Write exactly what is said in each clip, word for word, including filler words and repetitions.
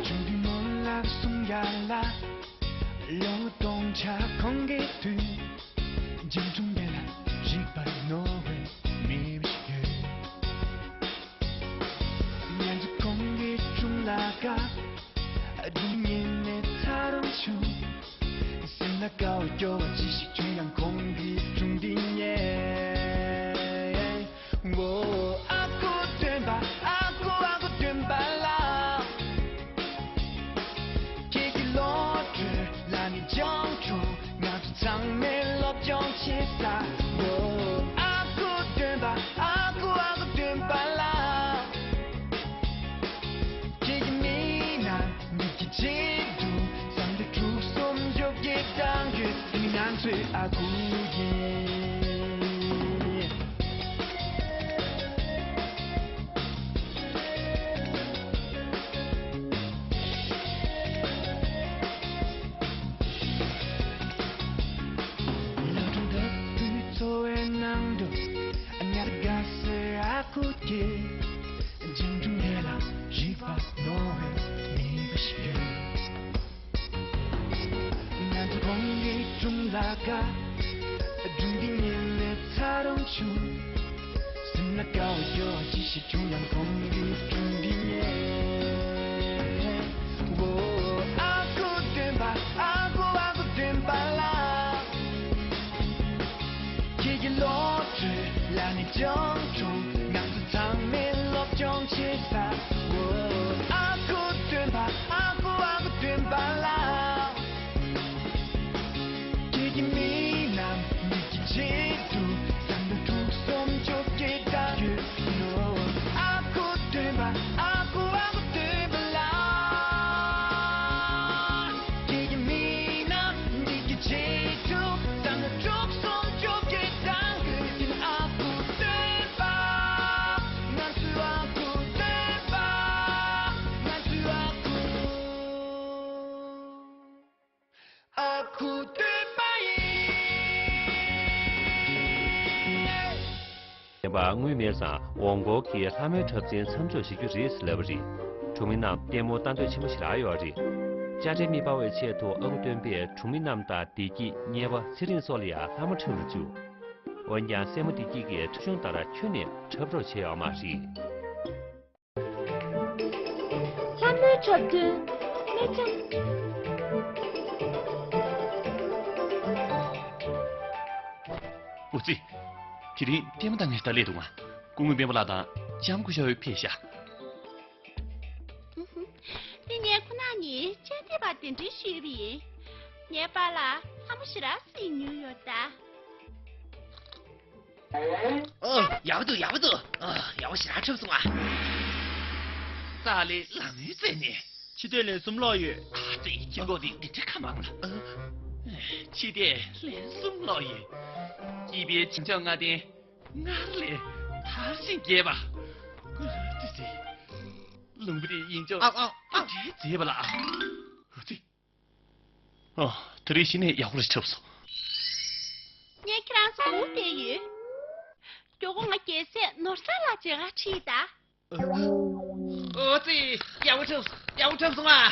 ཆུང་དུས་མོ་ལ་གསུང་ཡ་ལ། ལོ་སྟོང་ཆ་ཁོང་གི་དུས། འཇིགས་སྒྲོམ་དེ་ལ་རིག་པ་རྣོ་བའི་མི་ཞིག་ཡོད། ང་ཚོ་ཁོང་གི་དྲུང་ལ་དགའ། སྒྲུང་ཉན་ནས་ཚ་རུང་བྱུང་། སེམས་ལ་དགའ་བ་སྐྱོ་བ་ཅི་ཞིག་བྱུང་ཡང་ཁོང་གི་སྒྲུང་འདི་ཉན། ཨོ། ཨ་ཁུ་སྟོན་པ། ཨ་ཁུ། ཨ་ཁུ་སྟོན་པ་ལགས། ཁྱེད་ཀྱི་བློ་གྲོས་ལ་ནི་སྦྱོང་གྲོགས། ང་ཚོ་ཚང་མས་སློབ་སྦྱོང་བྱེད་ས། ཨོ། ཨ་ཁུ་སྟོན་པ། ཨ་ཁུ། ཨ་ཁུ་སྟོན་པ་ལགས། ཁྱེད་ཀྱི་མིག་ནང་མིག་གི་བརྗིད་དུ་བསམ་བློ་དྲུག་གསུམ་བཅོ་བརྒྱད་བཏང་ཡོད། དེ་ནི་ང་ཚོའི་ཨ་ཁུ་ཡིན། ལོ་དྲུག་ལྟ་བུའི་འཚོ་བའི་ནང་དུ། ཉལ་དགའ་སའི་ཨ་ཁུ་དེ། འཇིགས་སྒྲོམ་དེ་ལ་རིག་པ་རྣོ་བའི་མི་བུ་ཞིག་ཡོད། ང་ཚོ་ཁོང་གི་དྲུང་ལ་དགའ། སྒྲུང་འདི་ཉན་ནས་ཚ་རུང་བྱུང་། སེམས་ལ་དགའ་བ་སྐྱོ་བ་ཅི་ཞིག་བྱུང་ཡང་ཁོང་གི་སྒྲུང་འདི་ཉན། ཨོ། ཨ་ཁུ་སྟོན་པ། ཨ་ཁུ། ཨ་ཁུ་སྟོན་པ་ལགས། ཁྱེད་ཀྱི་བློ་གྲོས་ལ་ནི་སྦྱོང་གྲོགས། ང་ཚོ་ཚང་མས་སློབ་སྦྱོང་བྱེད་ས། ཨོ། ཨ་ཁུ་སྟོན་པ། ཨ་ཁུ། ཨ་ཁུ་སྟོན་པ་ལགས། ཁྱེད་ཀྱི་མིག་ནང་མིག་གི་བརྗིད་དུ། བསམ་བློ་དྲུག་གསུམ་བཅོ་བརྒྱད་བཏང་ཡོད་ནོ། ཨ་ཁུ་སྟོན་པ། ཨ་ཁུ། ཨ་ཁུ་སྟོན་པ་ལགས། ཁྱེད་ཀྱི་མིག་ནང་མིག་གི་བརྗིད་དུ། བསམ་བློ་དྲུག་གསུམ་བཅོ་བརྒྱད་བཏང་ཡོད། དེ་ནི་ཨ་ཁུ་སྟོན་པ། ང་ཚོའི་ཨ་ཁུ་སྟོན་པ། ང་ཚོའི་ཨ་ཁུ། ཨ་ཁུ་སྟོན་པ་ཡིན། བསྟན་པ་དངུལ་མེད་ཙང་འོང་སྐོར་གྱི་ལྷ་མོའི་འཁྲབ་ཚན་མཚམས་འཇོག་བྱེད་རྒྱུ་རེད་ཟེར་ལབ་པ་རེད། གྲོང་མི་རྣམས་ལྟད་མོ་ལྟ་འདོད་ཆེན་པོ་ཞེ་དྲག་ཡོད་རེད། དཔྱ་ཁྲལ་མི་སྤར་བའི་ཆེད་དུ་ཨ་ཁུ་སྟོན་པས་གྲོང་མི་རྣམས་དང་བདེ་སྐྱིད་གཉེར་པ་ཚེ་རིང་སོགས་ལ་ཡང་ལྷ་མོ་འཁྲབ་ལ་བཅུག་འོན་ཀྱང་སྲས་མོ་བདེ་སྐྱིད་ཀྱིས་འཁྲབ་གཞུང་ལྟར་ཁྱོན་ནས་འཁྲབ་རོགས་བྱས་ཡོད་མ་རེད། ལྷ་མོའི་འཁྲབ་སྟོན་སྨད་འཇམ། འོ་ཙི། དེ་རིང་ལྟད་མོ་ལྟ་མཁན་ཞིག་ལ་སླེབས་འདུག་ང་། སྐུ་ངོ་སྤེན་པ་ལགས་དང་ལྕམ་སྐུ་ཞབས་ཕེབས་ཤག་དེ་ངས་ཁོ་ན་ནི་ཅན་ཏི་པ་གདན་འདྲེན་ཞུས་པ་ཡིན། ངའི་པཱ་ལགས་ལྷ་མོ་ཞེ་དྲག་གཟིགས་མྱོང་ཡོད་ད། ཨོ། ཡག་པོ་འདུག་ཡག་པོ་འདུག་ཨ། ཡག་པོ་ཞེ་དྲག་འཁྲབ་སོང་ཨ། ཙ་ལེ་ལ་མོའི་རྩེ་ནས། ཕྱི་སྡོད་ལན་གསུམ་ཀློག་ཡོད། ཨ་ཙི། ཁྱི་མགོ་འདི་འདི་འདྲ་ཁ་མང་ལ། ཨ། ཕྱི་སྡོད་ལན་གསུམ་ཀློག་ཡོད། སྐྱིད་པའི་བྱང་ཆུབ་ལྔ་ལྡན་སྔར་ལས་དར་ཞིང་རྒྱས་པ། ཨ་ཙི་ཙི། ལུང་པ་དེའི་ཡིན་ཅོག་ཨ་ཨ་ཨ། དེ་འདྲའི་མཛེས་པ་ལ། ཨ་ཙི། ཨོ། དེ་རིང་གཞི་ནས་ཡག་པོ་ཞིག་འཁྲབ་སོང་། ངས་ཁྱེད་རང་ཚོ་སྒུག་བསྡད་ཡོད། མགྱོགས་པོ་ང་རྒྱལ་སྲས་ནོར་བཟང་ལགས་མཇལ་ཁར་ཁྲིད་ད། ཨོ་ཙི། ཡག་པོ་འཁྲབ་སོང་། ཡག་པོ་འཁྲབ་སོང་ཨ།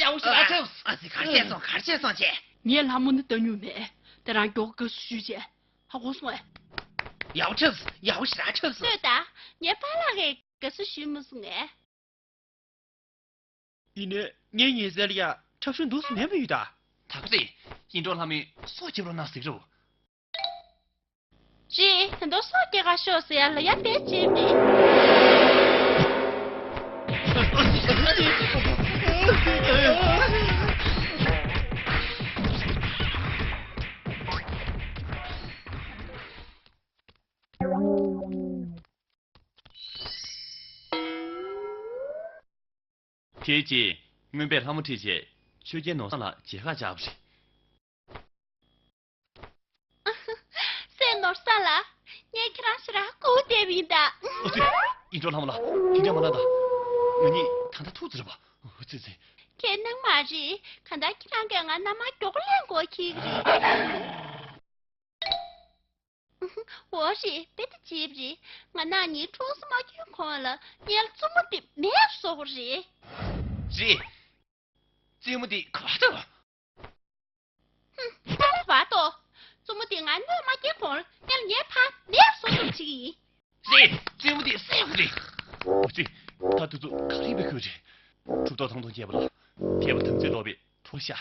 ཡག་པོ་ཞེ་དྲག་འཁྲབ་སོང་། ཨ་ཙི། ག་རེ་བྱས་སོང་། ག་རེ་བྱས་སོང་ཅེ། ངས་ལྷ་མོ་ནི་ལྟ་མྱོང་མེད། དེ་རང་མགྱོགས་པོ་དགའ་བསུ་ཞུས་བྱས། ཧ་གོ་སོང་ཨེ། ཡག་པོ་འཁྲབ་སོང་། ཡག་པོ་ཞེ་དྲག་འཁྲབ་སོང་། ལྟོས་དང་། ངའི་པཱ་ལགས་ཀྱིས་དགའ་བསུ་ཞུས་མ་སོང་ངས། ཡིན་ནའི་ངའི་ཉལ་སའི་ལ་ཡ་འཁྲབ་གཞུང་འདུག་སེ་མེད་པ་ཡོད་ད། ད་ག་རེད། ཡིད་འཕྲོག་ལྷ་མོས་སོ་བརྒྱབ་རོགས་གནང་ཟེར་གི་རེད། ཅི། ད་དུང་སོ་བརྒྱབ་ག་ཤོག་ཟེར་ཡ་ལ་ཡ་བསྡད་ཅེས་མེད། དེའི་རྗེས་རྔོན་པས་ལྷ་མོ་ཁྲིད་བྱས་ཆོས་རྒྱལ་ནོར་བཟང་ལགས་མཇལ་ཁ་བཅར་བ་རེད། སྲས་ནོར་བཟང་ལགས། ངས་ཁྱེད་རང་ཞེ་དྲག་སྒུག་བསྡད་པ་ཡིན་ད། ཨོ་ཙི། ཡིད་འཕྲོག་ལྷ་མོ་ལགས། དེ་འདྲ་མ་གནང་ད། ང་གཉིས་ད་ལྟ་ཐུག་ཙམ་རེད་པ། ཨོ་ཙི་ཙི། ཁྱེད་སྣང་མ་རེད། གང་ལྟར་ཁྱེད་རང་གིས་ང་མནའ་མ་མགྱོགས་པོ་ལེན་དགོས་ཁེལ་གི་རེད། འོ་རེད། དཔེ་ད་བྱས་པ་རེད། ང་ནག་ཉིན་ཁྲུང་སུ་མ་གྱོན་གོང་ལ་ངའི་བཙུན་མོ་དེ་མེད་པ་བཟོ་དགོས་རེད། རེད། བཙུན་མོ་དེ་ག་པར་འདུག་ཧུམ། ད་བར་དོ། བཙུན་མོ་དེ་ང་གནོད་མ་སྐྱེལ་གོང་ལ་ངས་ཕར་མེད་པ་བཟོ་ཐབས་བྱེད་ཀྱི་ཡིན། རེད། བཙུན་མོ་དེ་བསད་དགོས་རེད། ཨོ་ཙི། ད་དུས་ཚོད་ག་རེ་བའི་ཁུལ་རེད། གྲུབ་ཐོབ་ཐང་སྟོང་བརྒྱད་པ་ལ་དད་པ་དམ་ཚིག་ལོག་པའི་ཐོར་ཤ།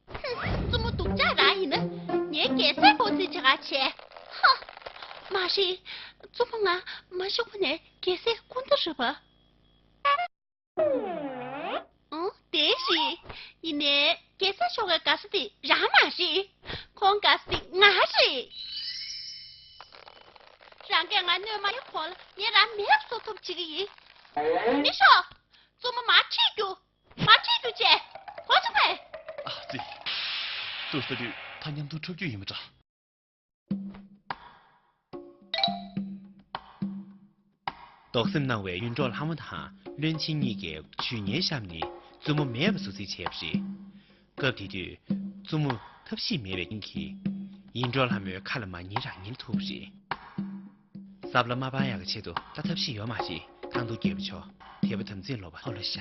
ཧུམ། བཙུན་མོ་སྡུག་ཅག་རང་ཡིན་ན་ངའི་རྒྱལ་སྲས་སྐུ་ཚེ་བྱ་ག་བྱས། ཧ། མ་རེད། བཙུན་མོ་ང་མ་ཤི་གོང་ནས་རྒྱལ་སྲས་སྐུ་ཟླ་རེད་པ། ཨང་། དེ་རེད། ཡིན་ནའི་རྒྱལ་སྲས་མཆོག་གི་དགའ་ས་དེ་རང་མ་རེད། ཁོང་དགའ་ས་དེ་ང་རེད། རང་གིས་ང་གནོད་མ་ཡོང་གོང་ལ་ངས་རང་མེད་པ་བཟོ་ཐབས་བྱེད་ཀྱི་ཡིན། མི་ཤོག་བཙུན་མོ་མར་ཁྲིད་རྒྱུགས། མར་ཁྲིད་རྒྱུགས་བྱས། གོ་སོང་ངས། ཨ་ཙི། ཚུར་ལྟ་དུས་ད་མཉམ་དུ་འཁྲབ་རྒྱུ་ཡིན་པ་འདྲ། རྡོག་སེམས་གནང་བའི་ཡུལ་གྲོགས་ལྷ་མོ་དང་བློན་ཆེན་གཉིས་ཀས་ཇུས་ངན་བཤམས་ནས་བཙུན་མོ་མེད་པ་བཟོ་རྩིས་བྱས་པ་རེད། སྐབས་དེ་དུས་བཙུན་མོ་ཐབས་ཤེས་མེད་པའི་རྐྱེན་གྱིས་ཡུལ་གྲོགས་ལྷ་མོའི་ཁ་ལ་མ་ཉན་རང་ཉན་ཐུག་པ་རེད། ཟབ་ལ་མ་སྤང་ཡག་གི་ཆེད་དུ་ད་ཐབས་ཤེས་ཡོད་མ་རེད། ཐང་སྟོང་རྒྱལ་པོ་མཆོག་དད་པ་དམ་ཚིག་ལོག་པ་ཨོ་ལོ་ཤ།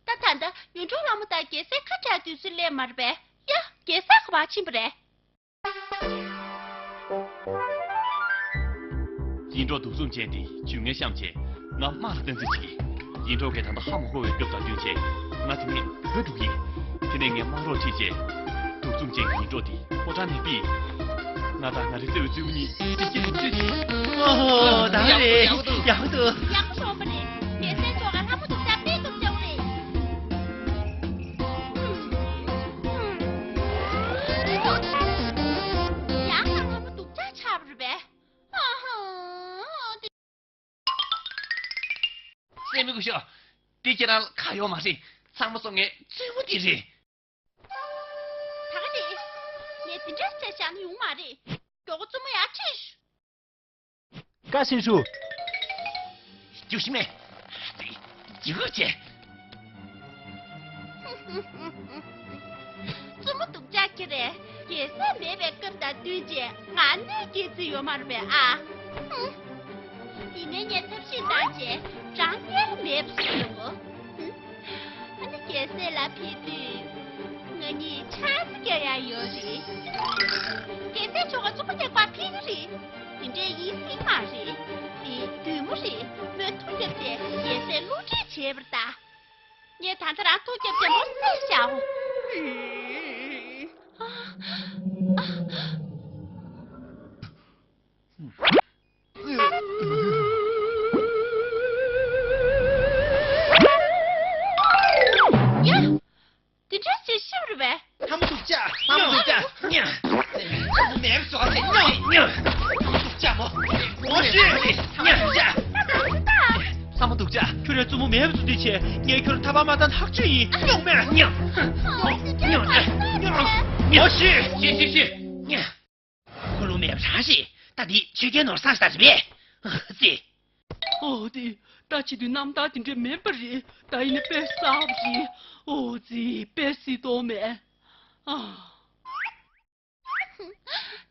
ད་ད་ལྟ་ཡུལ་གྲོགས་ལྷ་མོ་དང་རྒྱལ་སྲས་ཁ་བྲལ་དུས་ཚོད་སླེབས་མ་རེད་པས། ཡ། རྒྱལ་སྲས་ག་པར་ཕྱིན་པ་རེད། ཡིད་འཕྲོག་གདུག་རྩུབ་ཅན་དེ་ཇུས་ངན་བཤམས་བྱས་ང་དམག་ལ་བཏང་རྩིས་བྱེད་ཀྱི། ཡིད་འཕྲོག་གིས་ད་ལྟ་ཧ་མ་གོ་བའི་སྐབས་དང་བསྟུན་བྱས་ང་དེ་ནས་བྲོས་འགྲོ་གི་ཡིན། དེ་ནས་ངས་དམག་རོགས་ཁྲིད་བྱས་གདུག་རྩུབ་ཅན་གྱི་ཡིད་འཕྲོག་དེ་ཕོ་བྲང་ནས་ཕུད། ང་དང་ང་རའི་བརྩེ་བའི་བཙུན་མོ་གཉིས་བདེ་སྐྱིད་ལ་འཁྱུད་ཅིག་ཨོ་ཧོ། ད་རེད། ཡག་པོ་འདུག་ཡག་པོ་འདུག་ཡག་པོ་ཤོར་བ་རེད། རྒྱལ་སྲས་མཆོག་ག་ལྷ་མོ་སྡུག་ཅག་དཔེ་སྡུག་ཅག་རེད། ཡང་ན་ལྷ་མོ་སྡུག་ཅག་ཆགས་པ་རེད་པས། ཨ་ཧ། སྲས་མོ་སྐུ་ཞབས། འདི་ཁྱེད་རང་ལ་ཁག་ཡོད་མ་རེད། ཚང་མ་སོང་ངའི་བཙུན་མོ་འདི་རེད། ད་ག་ནས། ངས་འདི་འདྲ་བྱས་བཞག་ན་ཡོང་མ་རེད། མགྱོགས་པོ་བཙུན་མོ་ཡར་ཁྲིད། ཀ་སིན་ཧྲུ། རྒྱུགས་ཤི་མེད། རྒྱུགས་བྱས། བཙུན་མོ་སྡུག་ཅག་ཁྱེད་རས་རྒྱལ་སྲས་མེད་པའི་སྐབས་དང་བསྟུན་བྱས་ང་གནོད་སྐྱེལ་རྩིས་ཡོད་མ་རེད་པས་ཨ། ཧུམ། ཡིན་ནའི་ངས་ཐབས་ཤེས་བཏང་བྱས་རང་དམྱལ་མེད་པ་བཟོས་ཡོང་ངོ་། ཧུམ། ཨ་ནི་རྒྱལ་སྲས་ལ་ཕེབས་དུས་ང་གཉིས་ཆང་ས་རྒྱག་ཡག་ཡོད་རེད། རྒྱལ་སྲས་མཆོག་ག་བཙུན་མོ་ལེགས་པར་ཕེབས་ཀྱི་རེད། དེ་འདྲའི་ཡིད་སྲིད་མ་རེད། དེ་བདུད་མོ་རེད། མོས་མཐུ་རྒྱབ་བྱས་རྒྱལ་སྲས་བསླུ་བྲིད་བྱས་པར་གདའ། ངས་ད་ལྟ་རང་ཐུགས་རྒྱབ་བྱས་མོ་བསད་བཞག་གོ། ཡ། དེ་འདྲ་བྱས་ཤི་བ་རེད་པས། ལྷ་མོ་སྡུག་ཅག་ལྷ་མོ་སྡུག་ཅག་ཉ། མེར་སོགས་ཏེ་ཉ། ཉ། སྡུག་ཅག་མོ། མོ་ཤི། ཉ། ལྷ་མོ་སྡུག་ཅག་ལྷ་མོ་སྡུག་ཅག་ཁྱོད་རའི་བཙུན་མོ་མེད་པ་བཟོ་དུས་ཆེ། ངས་ཁྱོད་ལ་ཐར་པ་མ་བཏང་ཐག་ཆོད་ཡིན། ཉོག་མེད། ཉ། ཉ། ཉ། མོ་ཤི། ཤི་ཤི་ཤི། ཉ། ཁོ་ལོ་མེད་པ་རང་ཤི། ད་འདི་ཆོས་རྒྱལ་ནོར་བཟང་ཞིག་ད་རེད་པས། ཙི། ཨོ་དེ། ད་བྱེད་དུས་རྣམ་ཐར་དེ་འདྲ་མིན་པ་རེད། ད་ཡིན་ན་དཔེ་གསར་པ་རེད། ཨོ་ཙི། དཔེ་སྲིད་དོ་མེད། ཨ།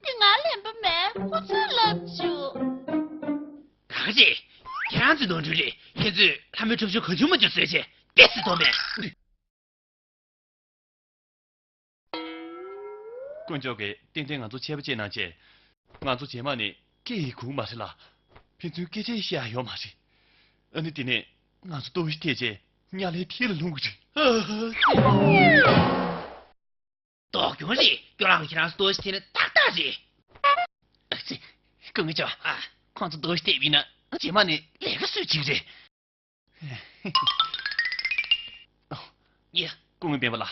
འདི་ང་ལེན་པ་མེད། ཁོ་ཚོས་ལབ་བྱུང་། གང་ཅི། ཁྱེད་རང་ཚོའི་ནོར་འཁྲུལ་རེད། ཁྱེད་ཚོས་ལྷ་མོའི་ཁྲོམ་གཞུང་གང་བྱུང་མང་བྱུང་བཟོས་བྱས་དཔེ་སྲིད་དོ་མེད། དཀོན་མཆོག་གིས་ཏན་ཏན་ང་ཚོ་ཆད་པ་བཅད་གནང་བྱས། ང་ཚོ་རྗེས་མ་ནས་སྐད་ཡིག་གོ་མ་རེད་ལ། ཕན་ཚུན་སྐད་ཆ་བཤད་ཡ་ཡོད་མ་རེད། ཨ་ནི་དེ་ནས་ང་ཚོ་ལྟོ་ཕྱི་ཐེག་བྱས་ཉ་ལའི་མཐིལ་ལ་ལྷུང་གི་རེད། ལྡོག་གྱོང་རེད། སྐྱོ་ལགས་ཁྱེད་རང་ལྟོ་ཕྱི་ཐེག་ན་ཏག་ཏག་རེད། ཨ་ཙི། སྐུ་ངོ་ཅོ། ཨ། ཁོང་ཚོ་ལྟོ་ཕྱི་ཐེག་པ་ཡིན་ན་རྗེས་མ་ནས་ལས་ཀ་སུས་བྱེད་ཀྱི་རེད། ཡ། སྐུ་ངོ་སྤེན་པ་ལགས།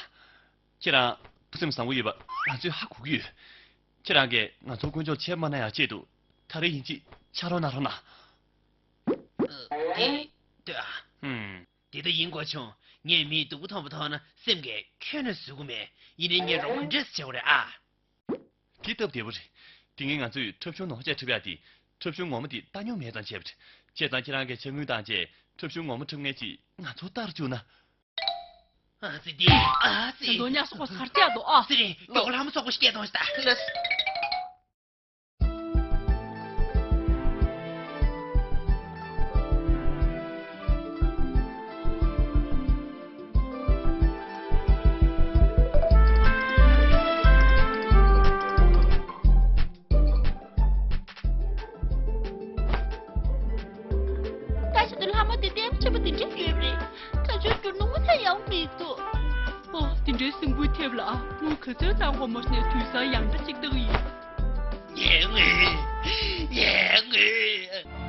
ཁྱེད་རང་ཐུགས་སེམས་བཟང་པོ་ཡོད་པ་ང་ཚོས་ཧ་གོ་གི་ཡོད། ཁྱེད་རང་གིས་ང་ཚོར་དཀོན་མཆོག་ཆད་པ་མ་གནང་ཡག་ཆེད་དུ་ད་རེས་ཡིན་གཅིག་ཕྱག་རོགས་གནང་རོགས་གནང་། ཨ། དེ་ལྟོས་ཨ། ཧུམ། དེ་ལྟ་ཡིན་དགོས་བྱུང་། ངས་མི་སྡུག་པོ་མཐོང་པ་མཐོང་ན་སེམས་ཀྱིས་ཁྱོན་ནས་བཟོད་ཀྱི་མེད། ཡིན་ནའི་ངས་རོགས་པ་འདྲ་བྱེད་དགོས་རེད་ཨ། དེ་སྟབས་བདེ་པོ་རེད། དེ་སྔོན་ང་ཚོས་འཁྲབ་གཞུང་ནོར་ཆ་འཁྲབ་ཡག་དེ། འཁྲབ་གཞུང་ངོ་མ་དེ་ལྟ་མྱོང་མེད་ཙང་བྱས་པ་རེད། བྱས་ཙང་ཁྱེད་རང་གིས་ཕྱག་དངུལ་བཏང་རྗེས་འཁྲབ་གཞུང་ངོ་མ་འཁྲབ་མཁན་ཅིག་ང་ཚོར་ལྟ་རུ་བཅུག་ན། ཨ་ཙི་དེ། ཨ་ཙི། ད་དུང་ཉ་སོགས་པ་གར་རྒྱག་འདུག་ཨ། ཙི་རེད། མགྱོགས་ལྷ་མོ་ཚོགས་པ་ཤི་སྐད་གཏོང་ཤི་ད། ལགས། ད་ཞིག་ཏུ་ལྷ་མོ་དེ་ལྟའི་ཕྱུ་པ་དེ་འདྲ་ཡོད་རེད། ད་ཆོས་རྒྱུ་ནུ་མོ་ད་ཡང་མི་འདུག་ཨོ། དེ་འདྲའི་སེམས་འགུལ་ཐེབས་ལ་དངུལ་ག་ཚོད་བཏང་དགོས་མོ་ནས་དུས་སང་ཡང་འདྲ་གཅིག་བཏང་ཡིན། ངའི་དངུལ། ངའི་དངུལ།